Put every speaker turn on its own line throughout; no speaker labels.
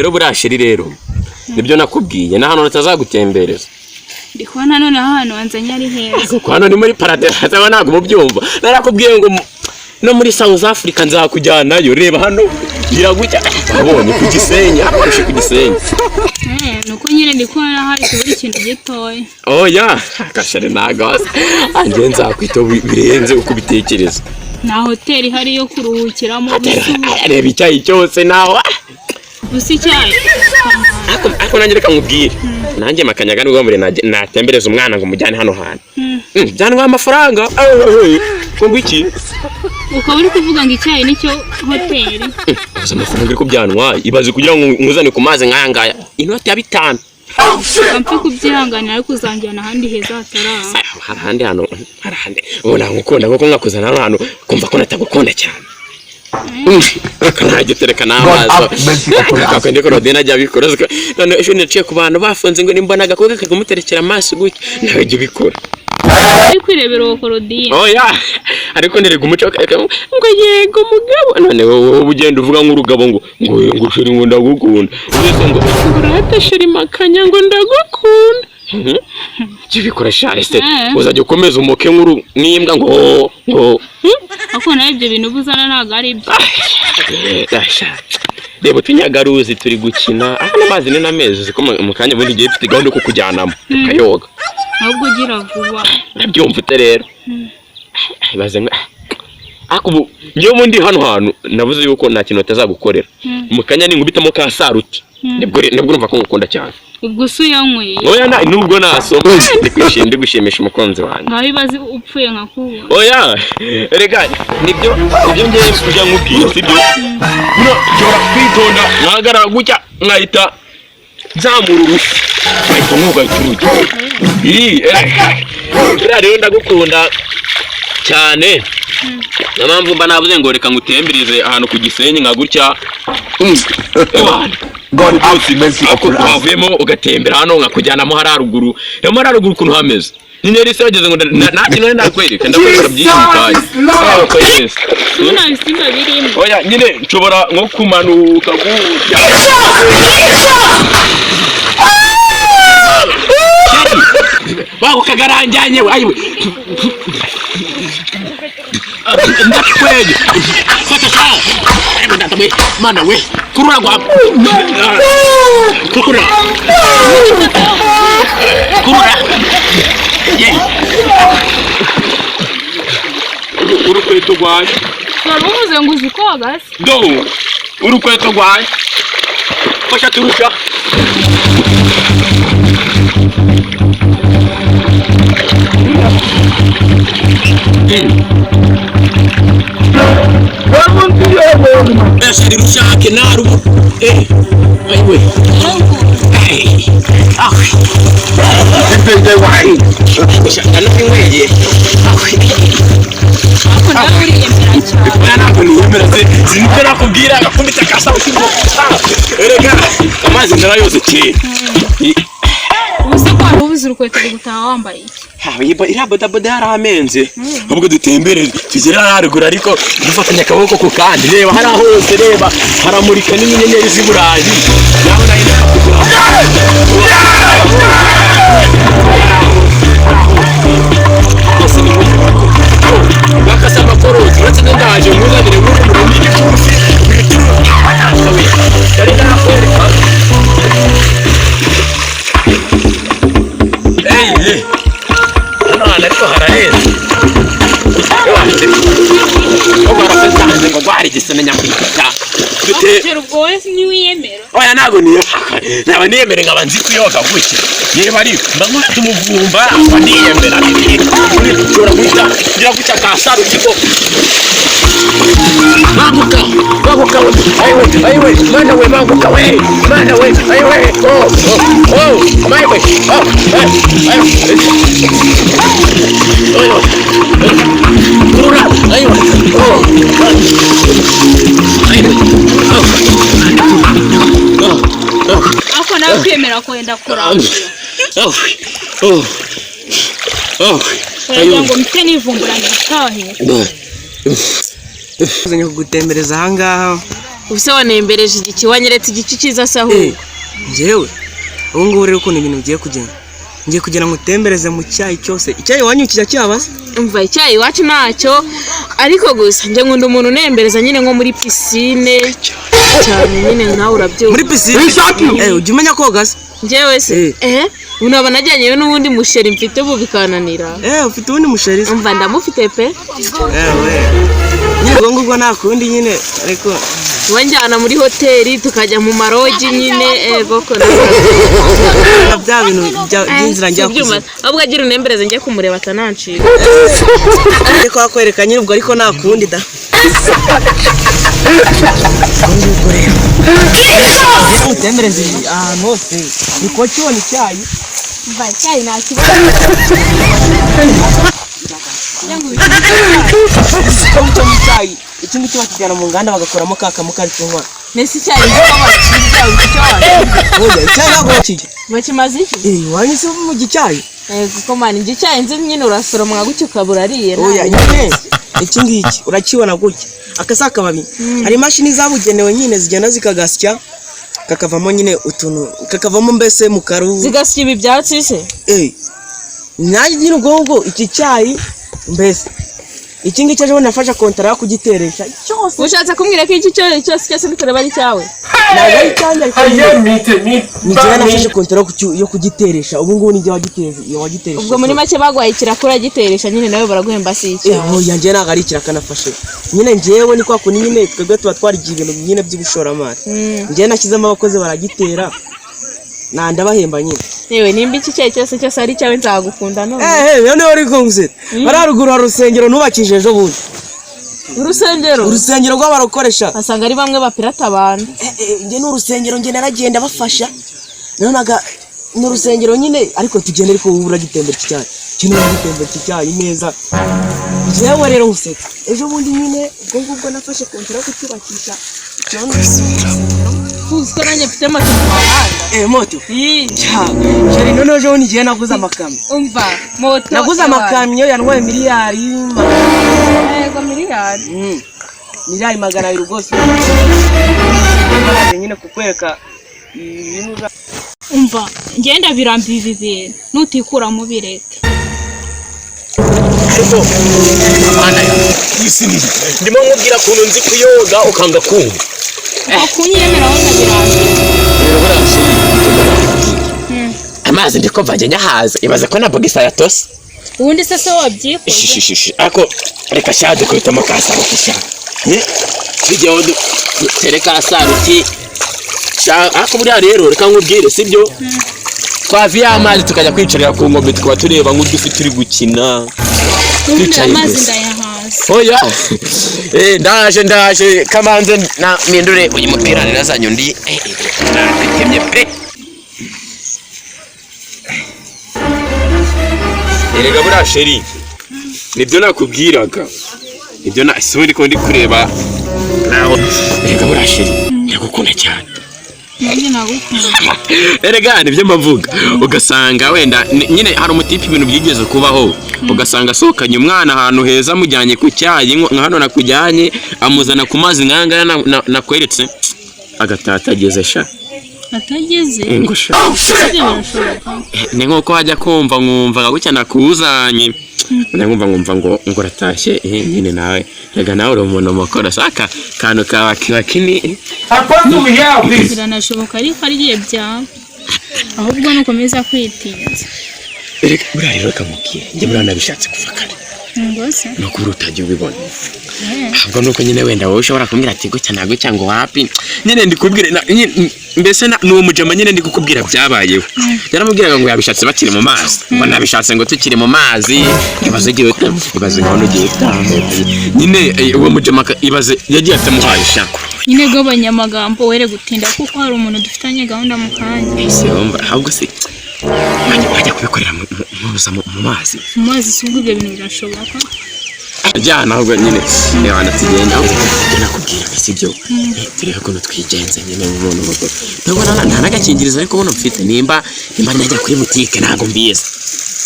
Rero buriya chérie, rero nibyo nakubwiye, na hano natazagutembereza.
Ndi kubona noneho ahantu wanzanye ari heza.
Kuko hano ni muri paradise, ntabwo mubyumva. Narakubwiye ngo no muri South Africa nzakujyanayo. Reba hano biragucya, wabonye ku Gisenyi, hano warushe ku Gisenyi.
Nuko nyine ndi kubona hari kubura ikintu gitoya.
Oya gashare, ntago anjye nzakwita birenze uko ubitekereza.
Nta hoteli ihari yo kuruhukiramo gusa ubu?
Reba icyayi cyose nawe.
Gusa icyayi?
Ariko nanjye reka nkubwire, nanjye makanyaga nubwo mbere natembereza umwana ngo mujyane hano hantu, byantwaye amafaranga. Ngo iki?
Ukaba uri kuvuga ngo icyayi nicyo hoteli?
Ibaze amafaranga ariko byantwaye, ibaze kugira ngo nkuzane ku mazi nk'aya ngaya, inoti ya 5.
Reka mpfe kubyihanganira, ariko uzanjyana ahandi heza hatari aha.
Hari ahandi hantu, hari ahandi ubona nkukunda kuko nkakuzana hano hantu kumva ko natagukunda cyane. Nagitereka n'amaso kakwende ko Rodin ajya abikora. None ejo naciye ku bantu bafunze ngo nimbona agakobwa kakamuterekera amaso gutya, nawe jya ubikora.
Uri kwirebera uwo Korodine?
Oya, ariko nderega umuco ngo yego mugabo. None wowe ugenda uvuga nk'urugabo ngo chérie, ngo ndagukunda, ugeze ngo rata chérie makanya, ngo ndagukunda. Jya ubikora sha ese. Uzajya ukomeza umuke nk'uru n'imbwa ngo
Ariko nawe ibyo bintu uba uzana ntabwo ari byo.
Asha, reba utunyagaruzi turi gukina ah, n'amazi ni n'amezi. Uzi ko mu kanya ubundi igihe mfite gahunda yo kukujyanamo tukayoga.
Ahubwo ugira vuba.
Urabyumva ute rero? Ibaze ngo ariko ubu njyewe ubundi hano hantu navuze yuko nta kintu batazagukorera. Mu kanya ningubitamo ka saruti, nibwo urumva ko ngukunda cyane.
Ubwo se uyanyweye?
Oya, nubwo nasoma ndi kwishima, ndi gushimisha umukunzi wanjye.
Ngaho ibaze upfuye nkakubona.
Oya rega, nibyo ngiye kujya nkubwira, sibyo? Buno nshobora kwitonda nkahagarara gutya, nkahita nzamura urushyi, nkahita nkugahita urujya. Ii, buriya rero ndagukunda cyane, niyo mpamvu mba navuze ngo reka ngutembereze ahantu ku Gisenyi nka gutya. Ewana.
God have mercy
Ako
upon us.
twavuyemo ugatembera hano, nkakujyanamo hariya ruguru. Rero hariya ruguru ukuntu hameze, nyine se wageze ngo nta kintu nari nakwereka, ndakwereka byinshi mu kanya. Ariko yes.
Ubu nta bisimba birimo?
Oya nyine, nshobora nko kumanuka gutya. Bako kagaranjyanye we, ayiwe, ndakweye, fata sha. Ayiwe data we, mana we, kurura gwa kurura kurura ye urukweto rwanjye.
Wari uvuze ngo uzi koga se?
Do urukweto rwanjye, fasha turusha. Ese rushake naru ayiwe. Ah, ndanakwinyweye.
Ariko nawe uriyemera cyane.
Oya, ntabwo niyemera se, sinibyo nakubwira agakumbita kasa ukigo. Erega amazi ndarayose kera.
Ubu se ko wari ubuze urukweto, uri gutaha wambaye iki?
Iriya bodaboda yaramenze. Ahubwo dutembere tugere haruguru, ariko dufatanya akaboko ku kandi. Reba hariya hose, reba haramurika n'inyenyeri z'i Burayi. Nawe nayo nakugura. Rwose ni bakasa amakorosi, uretse ko ndaje nkuzanire nk'uru n'igikufi. Yari nakwereka. Hey, hano hantu ariko hararenze. Ngo ngo rwari igisene nyamwita dute.
Akugera ubwo wowe ntiwiyemera?
Oya, ntabwo niyo naba niyemere, nkaba nzi kuyoga gutya. Niba ari mba nkufite umuvumba, mba niyemera. Nshobora guhita ngira gutya kasara ukigo. Banguka, banguka we, ayiwe, ayiwe, mana we, banguka we, mana we, ayiwe, oh oh oh, ayiwe, oh, ayiwe, ayiwe, kurura, ayiwe, oh, ayiwe, oh, oh, oh.
Ariko nawe kwiyemera kwenda kurambura.
Oh, oh, oh.
Uragira ngo mpite nivumbura ngitahira.
Nzanye kugutembereza ahangaha.
Ubuse wanembereje igiki? Wanyeretse igiki cyiza se ahubwo?
Njyewe ubu ngubu rero ukuntu ibintu bigiye kugenda, ngiye kugira ngo utembereze mu cyayi cyose. Icyayi iwanyu kijya cyaba se?
Umva, icyayi iwacu ntacyo, ariko gusa njye nkunda umuntu unembereza nyine nko muri pisine cyane nyine, nawe urabyumva.
Muri pisine? Ujya umenya koga se?
Njyewe se?
Eh.
Eh, ubu naba najyanyeyo n'ubundi musheri mfite ubu bikananira.
Ufite ubundi musheri se?
Umva, ndamufite pe.
We nyine ubwo ngubwo nta kundi nyine, ariko
wanjyana muri hoteli, tukajya mu marogi nyine, ego ko
na bya bintu by'inzira njya
Sibyuma,
kuzimu.
Ahubwo agira unembereze njye kumureba atanancika.
Ariko wakwereka nyine ubwo, ariko nta kundi da. Ubwo ngubwo rero utembereze ahantu hose ni kuba kibona icyayi.
Umva, icyayi nta kibazo.
Icyo ngicyo ni icyayi, iki ngiki bakijyana mu nganda bagakoramo ka kamukari tunywa.
Mbese icyayi nzi ko bakirya, uzi icyo wakirya?
Oya, icyayi ntabwo bakirya.
Bakimaze iki?
Iwanyu se mu icyayi?
Kuko man, njye icyayi nzi nyine urasoromwa gutya ukaba urariye.
Oya nyine, iki ngiki urakibona gutya, aka si akababi. Hari imashini zabugenewe nyine zigenda zikagasya, kakavamo nyine utuntu, kakavamo mbese mu karu.
Zigasya ibi byatsi se?
Nanjye nyine ubwo ngubwo iki cyayi mbese iki ngiki ejo bundi nafashe kontara yo kugiteresha cyose.
Ushatse kumbwira ko iki cyayi cyose cyose bitaraba ari icyawe?
Ntabwo ari icyanjye, ariko ni njyewe nafashe kontara yo kugiteresha. Ubu ngubu ni njye wagiteze, iyo wagiteresha.
Ubwo muri make baguhaye ikiraka giteresha nyine, nawe baraguhemba, si icyawe?
Oya, njye ntabwo ari ikiraka nafashe nyine. Njyewe ni kwa kundi nyine twebwe tuba twarigiye ibintu nyine by'ubushoramari. Njyewe nashyizemo abakozi baragitera, na ndabahemba nyine.
Yewe, nimba iki cyayi cyose cyose ari icyawe, nzagukunda none.
Noneho uri kunguseta hariya haruguru hari urusengero nubakishije ejo bundi.
Urusengero?
Urusengero rw'abarokoresha.
Basanga ari bamwe bapirata abantu.
Njye ni urusengero, njye naragenda bafasha nonaga ni urusengero nyine, ariko tugenda, ariko ubu uragitembera iki cyayi kino, uragitembera iki cyayi neza. Njyewe rero nkuseka, ejo bundi nyine ubwo ngubwo nafashe kontara yo kucyubakisha icyondo.
Tuzi ko nanjye mfite moto mu muhanda.
Moto chérie, noneho ejo bundi ngiye naguze amakamyo.
Umva, moto.
Naguze amakamyo yantwaye miliyari
Yego, miliyari.
200 miliyoni rwose. Nyine kukwereka ibintu
Umva, ngenda birambiwe ibi bintu, nutikuramo bireke.
Ariko mana ya isi ni ndimo nkubwira ukuntu nzi kuyoga ukanga kumva.
Kunyemera aho ndabirambiwe.
Amazi ndi kumva njye nyahaza, ibaze ko na bogisa yatose.
Ubundi se se wabyikoze?
Ishishishi, ako reka sha dukubitamo ka saruti sha. Bijyaho dutere ka saruti sha. Ako buriya rero reka nkubwire, sibyo, twaviye amazi tukajya kwicarira ku nkombe, tukaba tureba nk'udufi turi gukina.
Ubundi
Twicaye
amazi
gusa.
ndayahaza.
Oya, ndaje, ndaje kamanze na mpindure uyu mupira nirazanye undi. Natemye pe. Erega buriya chérie, nibyo nakubwiraga, nibyo na si ubundi ko ndi kureba nawe. Erega buriya chérie, ndagukunda cyane.
Nanjye nagukunda.
Erega nibyo mbavuga, ugasanga wenda nyine hari umutipe ibintu byigeze kubaho, ugasanga asohokanye umwana ahantu heza, amujyanye ku cyayi nka hano nakujyanye, amuzana ku mazi nk'aya nakweretse, agataha atageze sha.
Atageze?
Ngo sha.
Ese ibyo birashoboka?
Ni nk'uko wajya kumva nkumva gutya nakuzanye, njya nkumva nkumva ngo uratashye. Nyine nawe rega, nawe uri umuntu mukuru, saka kantu kawa kiba kini.
Biranashoboka, ariko ari igihe byaba ahubwo nukomeza kwitinza.
Erega buriya rero reka nkubwire, njye buriya nabishatse kuva kare.
Ngo se?
Ni ukuri utajya ubibona, ahubwo nuko nyine wenda wowe ushobora kumbwira ati gutya na gutya, ngo wapi. Nyine ndikubwire mbese ni umujama nyine ndi kukubwira byabayeho. Yaramubwiraga ngo yabishatse bakiri mu mazi, ngo nabishatse ngo tukiri mu mazi. Ibaze ugiye ibaze nkaho ugiye utaha nyine, uwo mujama ibaze yagiye atamuhaye sha.
Nyine gabanya amagambo, were gutinda, kuko hari umuntu dufitanye gahunda mu kanya.
Ese wumva ahubwo se wajya kubikorera mu mazi?
Mu mazi si ubwo ibyo bintu birashoboka?
Ajyana ahubwo nyine reba tugenda, ahubwo ibyo nakubwiraga sibyo. Turebe ukuntu twigenza nyine mu muntu mukuru. Ndabona nta n'agakingirizo, ariko buno mfite nimba najya kuri butike ntabwo mbizi.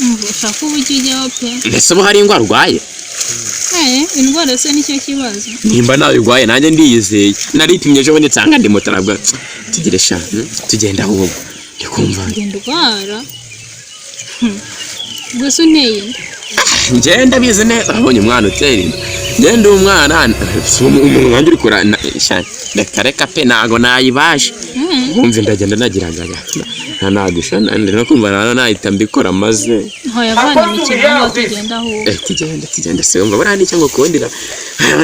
Umva, ushaka uba ujya ujyaho pe.
Mbese ubu hari indwara urwaye?
Indwara se nicyo kibazo?
Nimba nabigwaye nanjye ndiyizeye, naripimye ejo bundi nsanga ndi mutarabwa. Tugire sha, tugenda ahubwo ndi kumva.
Ndwara gusa unteye inda.
Njye ndabizi neza, abonye umwana utera inda, njye ndi umwana si umuntu nkanjye uri kura sha, reka reka pe, ntago nayibasha. Wumva ndagenda nagiraga nagusha ndi no kumva nahita mbikora maze.
Ntoyavana imikino ngo tugenda ahubwo.
Tugenda tugenda se, wumva buriya nicyo ngukundira,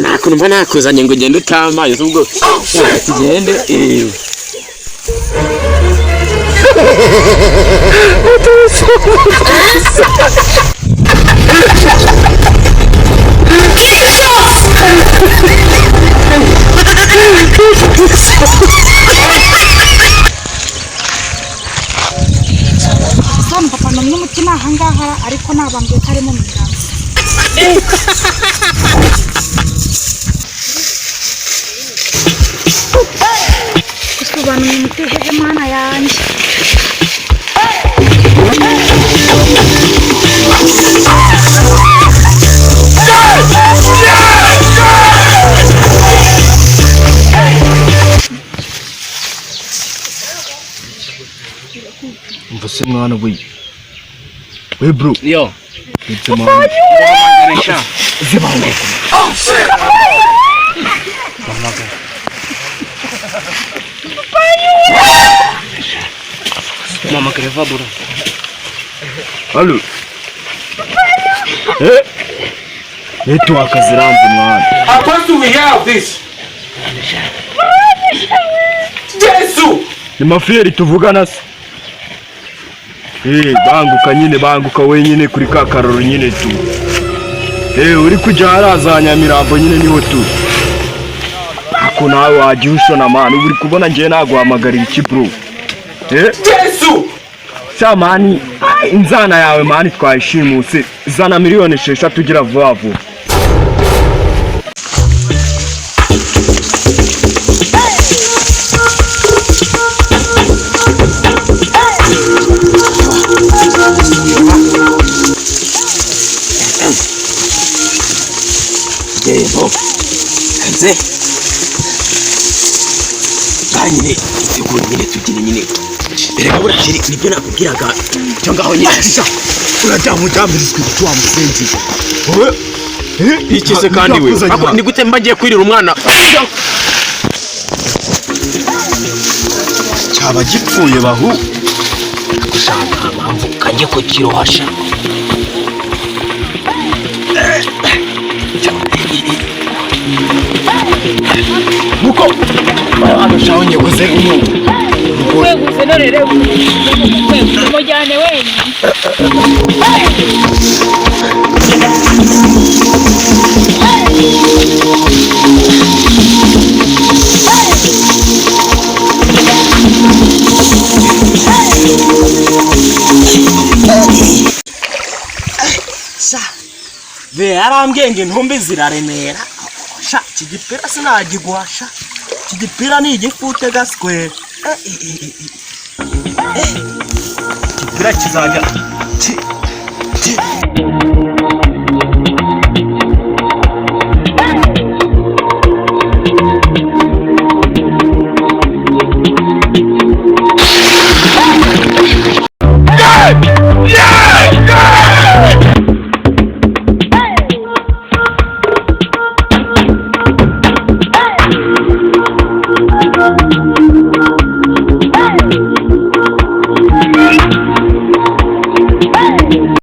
nta kuntu mba nakuzanye ngo ugende utamaye ubwo tugende.
Soni papa numwe umutima ahangaha, ariko nabambwiye ko ari mu migambi. Gusobanura umuti hehe mana yanjye.
Umva se mwana we, we bro.
Yo.
Ndetse mwana zibanguka.
Mama kereva bro.
Halo. Network ziranze mwana.
Apostle, we hear of this. Jesu!
Ni mafiyeri tuvugana se? Banguka nyine, banguka wenyine kuri ka karoro nyine tu. Uri kujya haraza Nyamirambo nyine niho tu. Ako nawe wajya ushona mani, uri kubona ngiye naguhamagarira iki bro?
Jesu!
Sha mani, inzana yawe mani twayishimuse. Zana 6 miliyoni ugira vuba vuba.
Yego nze nyine itegura nyine tugire nyine, erega buriya sheri nibyo nakubwiraga cyo ngaho nyine.
Urajya mujambirizwa igiti wa musenzi.
Iki se kandi we? Ako, ni gute mba ngiye kwirira umwana?
Cyaba gipfuye bahu.
Gushaka mpamvu kajye kukirohasha.
Muko arushaho nyeguze uno.
Kweguze none rero umujyane wenyine.
Sha be yarambwiye ngo intumbi ziraremera sha, iki gipira sinagiguha sha, iki gipira ni igifute gaswere. Igipira kizajya ki.